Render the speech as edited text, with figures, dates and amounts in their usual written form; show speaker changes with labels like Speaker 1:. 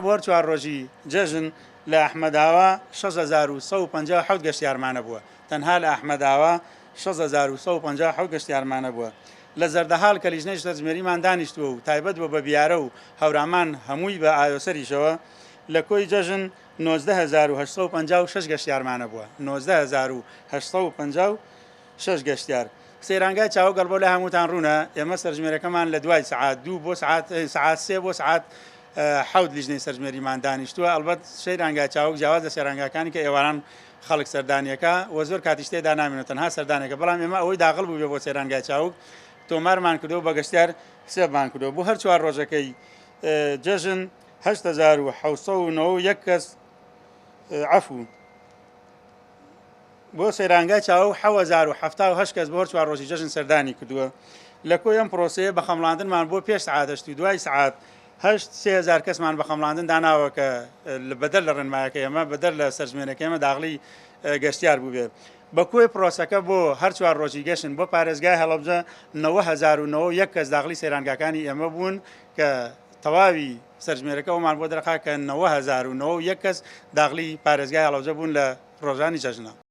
Speaker 1: بۆ هەر چوار ڕۆژی جەژن لە ئەحمەداوا 6157 گەشتیارمان هەبووە، تەنها لە ئەحمەداوا 6157 گەشتیارمان هەبووە. لە زەردەهاڵ کە لیژنەی سەرژمێریمان دانیشتووە و تایبەت بووە بە بیارە و هەورامان هەمووی بە ئایۆسەریشەوە، لە کۆی جەژن 19856 گەشتیارمان هەبووە، 19856 گەشتیار. سەیرانگای چاوگ ئەڵبۆ لای هەمووتان ڕوونە، ئێمە سەرژمێرەکەمان لە دوای سەعات دوو بۆ سەعات سەعات سێ بۆ سەعات حەوت لیژنەی سەرژمێریمان دانیشتووە، ئەڵبەت سەیرانگای چاوگ جیاواز لە سەیرانگاکانی کە ئێواران خەڵک سەردانیەکە و زۆر کاتیش تێدا نامێنەوە تەنها سەردانێکە، بەڵام ئێمە ئەوەی داغڵ بووبێ بۆ سەیرانگای چاوگ تۆمارمان کردووە بە گەشتیار حسێبمان کردووە بۆ هەر چوار ڕۆژەکەی جەژن 8791 کەس عەفو بۆ سەیرانگای چاوگ 7078 کەس بۆ هەر چوار ڕۆژی جەژن سەردانی کردووە. لە کۆی ئەم پرۆسەیە بە خەمڵاندنمان بۆ پێش سەعات هەشت و دوای سەعات هەشت 3000 کەسمان بە خەمڵاندن داناوە کە بەدەر لە ڕێنمایەکەی ئێمە، بەدەر لە سەرژمێرەکەی ئێمە داغڵی گەشتیار بووبێ. بە کۆی پرۆسەکە بۆ هەر چوار ڕۆژی گەشتن بۆ پارێزگای هەڵەبجە 90091 کەس داغڵی سەیرانگاکانی ئێمە بوون کە تەواوی سەرژمێرەکە ئەومان بۆ دەرخا کە 90091 کەس داغڵی پارێزگای هەڵەبجە بوون لە ڕۆژانی جەژنە.